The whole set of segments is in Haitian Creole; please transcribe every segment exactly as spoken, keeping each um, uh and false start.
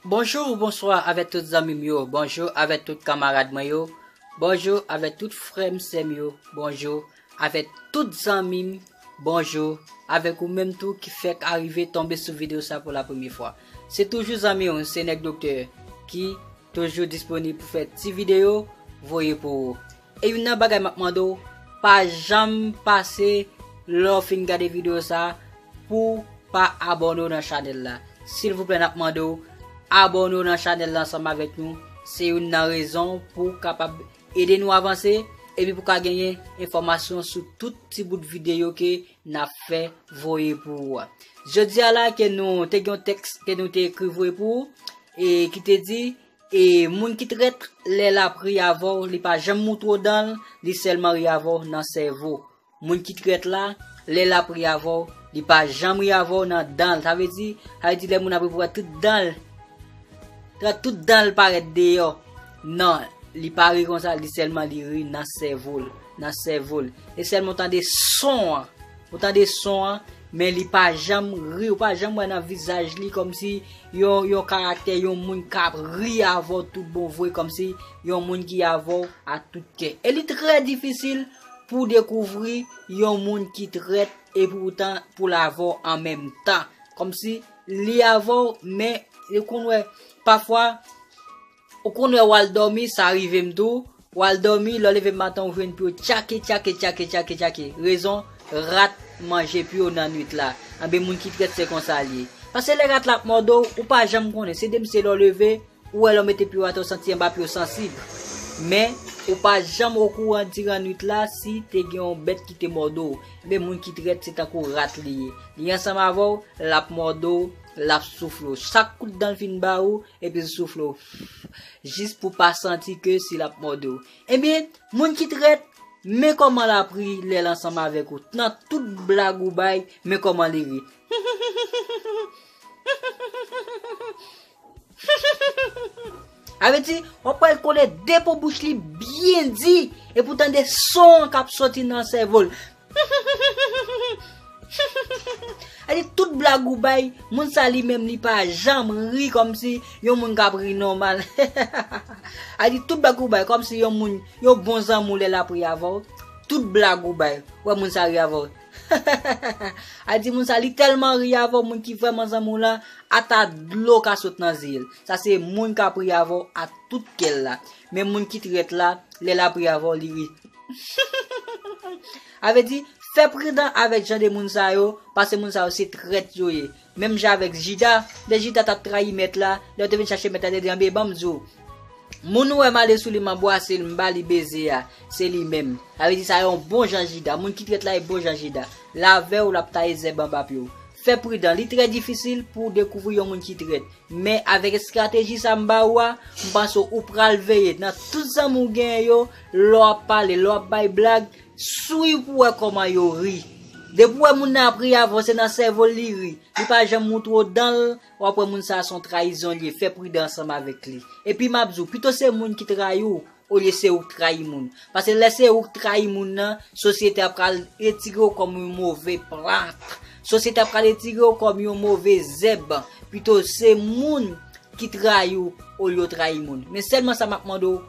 Bonjou, bonswa avèk tout zanmi m yo. Bonjou avèk tout kanmarad mwen yo. Bonjou avèk tout frè m, sè m yo. Bonjou avèk tout zanmi m. Bonjou avèk ou menm tou ki fèk arive tonbe sou videyo sa pou la premye fwa. Se toujou zanmi w, se Nèg Doktè ki toujou disponib pou fè ti videyo voye pou ou. E youn nan bagay m ap mande w, pa janm pase lè w fin gade videyo sa pou pa abòne w nan chanèl la. Silvouplè, n ap mande w abòne w nan chanèl la ansanm avèk nou. Se youn nan rezon pou w kapab ede nou avanse epi pou w ka genyen enfòmasyon sou tout ti bout videyo ke n ap fè voye pou ou a. Jodi a la ke nou te gen yon tèks ke nou te ekri voye pou ou e ki te di, e moun ki trèt, lè l ap ri avè w, li pa janm moutre w dan l, li sèlman ri avè w nan sèvo. Moun ki trèt la, lè l ap ri avè w, li pa janm ri avè w nan dan l. Sa vle di, sa vle di lè moun ap ri pou wè tout dan l, trèt tout dan l parèt deyò. Non, li pa ri konsa, li sèlman li ri nan sèvo l, nan sèvo l. E sèlman w tande son an, ou tande son an, men li pa janm ri, ou pa janm wè nan vizaj li kòmsi yon, yon karaktè, yon moun k ap ri avè w tout bon vre, kòmsi yon moun ki avè w a tout kè. E li trè difisil pou w dekouvri yon moun ki trèt e poutan pou l avè w an menm tan. Kòmsi li avè w, men ou konn wè, pafwa, ou konn wè w al dòmi, sa rive m tou, w al dòmi, lè w leve maten, ou jwenn pye w tchake, tchake, tchake, tchake, tchake. Rezon, rat manje pye w nan nwit la. Anben, moun ki trèt, se konsa l ye. Paske lè rat la ap mòde w, ou pa janm konnen. Se depi se lè w leve, ou wè lè w mete pye w atè, ou santi anba pye w sansib. Men, ou pa janm okouran diran nwit la si te gen yon bèt ki te mòde w. Ebyen, moun ki trèt, se tankou rat li ye. Li ansanm avè w, l ap mòde w, l ap soufle w. Chak kout dan l fin ba ou, epi l soufle w. Jis pou w pa santi ke si l ap mòde w. Ebyen, moun ki trèt, men kòman l ap ri lè l ansanm avèk ou. Nan tout blag ou bay, men kòman li ri. Sa vle di, w ap wè l kole de po bouch li byen di, epi w tande son an k ap soti nan sèvo l. Sa vle di, tout blag ou bay, moun sa li menm li pa janm ri kòmsi yon moun k ap ri nòmal. Sa vle di, tout blag ou bay, kòmsi yon moun, yon bon zanmi w lè l ap ri avè w, tout blag ou bay, wè moun sa ri avè w. Sa vle di, moun sa li tèlman ri avè w, moun ki vrèman zanmi w lan, ata dlo ka sot nan zye l. Sa se moun k ap ri avè w a tout kè l la. Men moun ki trèt la, lè l ap ri avè w, li ri. Sa vle di, fè pridan avèk jan de moun sa yo, paske moun sa yo se trèt yo ye. Menm jan avèk Jida, lè Jida t ap trayi mèt la, lè yo te vin chache mèt la, te di, "Anben, ban m di w, moun ou wè m ale sou li, m anbwase l, m ba li beze a, se li menm." Sa vle di sa yon bon jan Jida. Moun ki trèt la e bon jan Jida. L avè w, l ap taye zèb anba pye w. Fè pridan, li trè difisil pou w dekouvri yon moun ki trèt. Men avèk estrateji sa m ba ou a, m panse ou pral veye nan tout zanmi w genyen yo, lè w ap pale, lè w ap bay blag, swiv pou w wè kòman yo ri. Depi w wè moun nan ap ri avè w, se nan sèvo l li ri. Li pa janm moutre w dan l, w ap wè moun sa a se yon trayizon l ye. Fè pridan ansanm avèk li. Epi m ap di w, pito se moun ki trayi w, olye se ou k trayi moun. Paske lè se ou k trayi moun nan, sosyete a pral retire w kòm yon move plant. Sosyete a pral retire w kòm yon move zèb. Pito se moun ki trayi w olye w trayi moun. Men sèlman sa m ap mande w,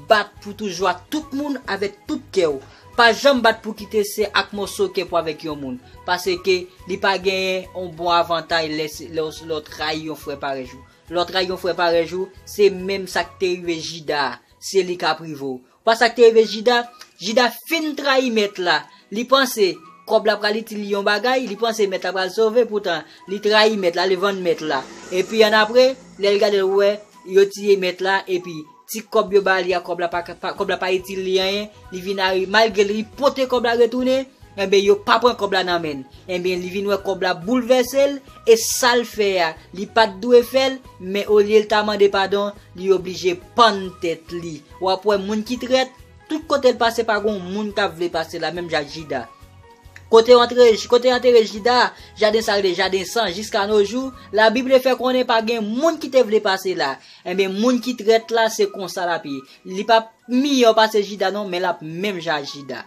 bat pou toujou ak tout moun avèk tout kè w. Pa janm bat pou kite se ak mòso kè pou avèk yon moun. Paske li pa genyen yon bon avantay lè, lè, lè w trayi yon frè parèy ou. Lè w trayi yon frè parèy ou, se menm sa k te rive Jida a, se li k ap rive w. Ou pa sa k te rive Jida? Jida fin trayi mèt la. Li panse kòb la pral itil li yon bagay, li panse mèt la pral sove, poutan li trayi mèt la, li vann mèt la. Epi annapre, lè l gade l wè, yo tiye mèt la, epi ti kòb yo ba li a, kòb la pa, pa, kòb la pa itil li anyen, li vin ari, malgre li pote kòb la retounen, enben, yo pa pran kòb la nan men l. Enben, li vin wè kòb la boulvèse l, e sa l fè a, li pa t dwe fè l, men olye l ta mande padon, li oblije pann tèt li. W ap wè moun ki trèt, tout kote l pase pa gon moun k ap vle pase la, menm jan ak Jida. Kote yo antre, kote yo antere Jida, jaden sa rele jaden san, jiska no jou, Labib fè konnen pa gen moun ki te vle pase la. Enben, moun ki trèt la, se konsa l ap ye. Li p ap miyò pase Jida non, men l ap menm jan ak Jida.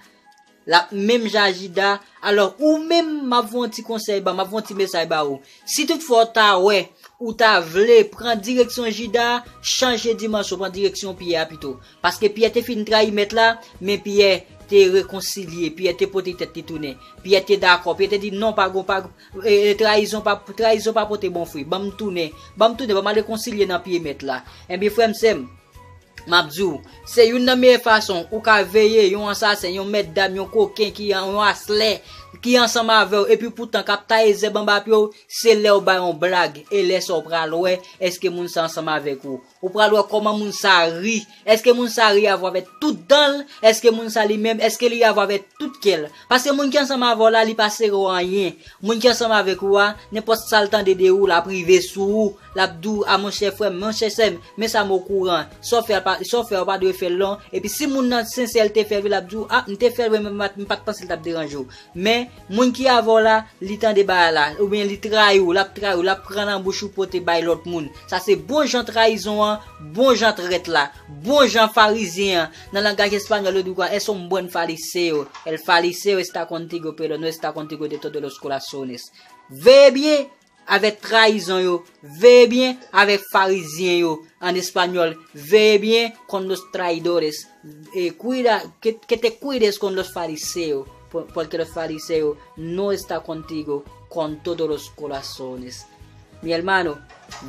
L ap menm jan ak Jida. Alò, ou menm, m ap voye yon ti konsèy ba, m ap voye yon ti mesaj ba ou. Si toutfwa w ta wè Ou ta vle pran direksyon Jida, chanje dimansyon, pran direksyon Pyè a pito. Paske Pyè te fin trayi mèt la, men Pyè te rekonsilye, Pyè te pote tèt li tounen. Pyè te dakò, Pyè te di non, pa gon, pa, e, e, trayizon pa, trayizon pa pote bon fwi. Ban m tounen, ban m tounen, ban m al rekonsilye nan pye mèt la. Ebyen, frè m, sè m, m ap di w, se youn nan meyè fason ou ka veye yon ansasen, yon mèt dam, yon koken ki an, yon aslè, ki ansanm avè w, epi poutan k ap taye zèb anba pye w, se lè w bay yon blag, e lè sa w pral wè, èske moun sa ansanm avèk ou. Ou pral wè kòman moun sa ri. Èske moun sa ri avè w avèk tout dan l? Èske moun sa li menm, èske li ri avè w avèk tout kè l? Paske moun ki ansanm avè w la, li pa sere w anyen. Moun ki ansanm avèk ou a, nenpòt sa l tande de ou, l ap rive sou ou. L ap di w, a monchè frè m, monchè sè m, men sa m okouran. Sa w fè a pa, sa w fè a, ou pa dwe fè l non. Epi si moun nan sensè, l te fè l vre, l ap di w, a, m te fè l vre, men m pa t, m pa t panse l t ap deranje w. Men, moun ki avè w la, li tande bagay la, oubyen li trayi w, l ap trayi w, l ap pran nan bouch ou pote bay lòt moun. Sa se bon jan trayizon an, bon jan trèt la, bon jan farizyen an. Nan langaj espanyòl, yo di w, es un buen fariseo. El fariseo está contigo, pero no está contigo de todos los corazones. Veye byen avèk trayizon yo, veye byen avèk farizyen yo. An espanyòl, veye byen con los traidores. E cuida, que, que te cuides con los fariseos, po-, porque los fariseos no está contigo con todos los corazones. Mi hermano,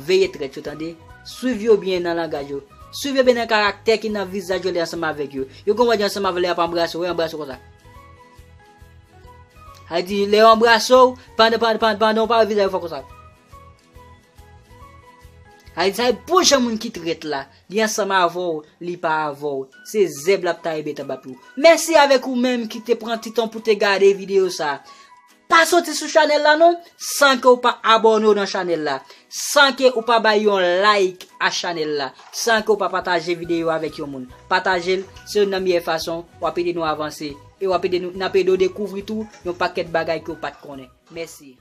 veye trèt yo, tande. Swiv yo byen nan langaj yo. Swiv yo byen nan karaktè ki nan vizaj yo lè ansanm avèk yo. Yo gen yon ansanm avè lè y ap anbrase w, yo anbrase w konsa. Sa vle di, lè yo anbrase w, pandan, pandan, pandan, pandan w pa wè vizaj yo fè konsa. Sa vle di, sa e bon jan moun ki trèt la. Li ansanm avè w, li pa avè w. Se zèb l ap taye bèt anba pye w. Mèsi avèk ou menm ki te pran ti tan pou te gade videyo sa. Pa soti sou chanèl la non, san ke w pa abòne w nan chanèl la. San ke w pa bay yon like a chanèl la. San ke w pa pataje videyo avèk yon moun. Pataje l, se youn nan meyè fason w ap ede nou avanse. E w ap ede nou, n ap ede w dekouvri tou yon pakèt bagay ke w pa t konnen. Mèsi.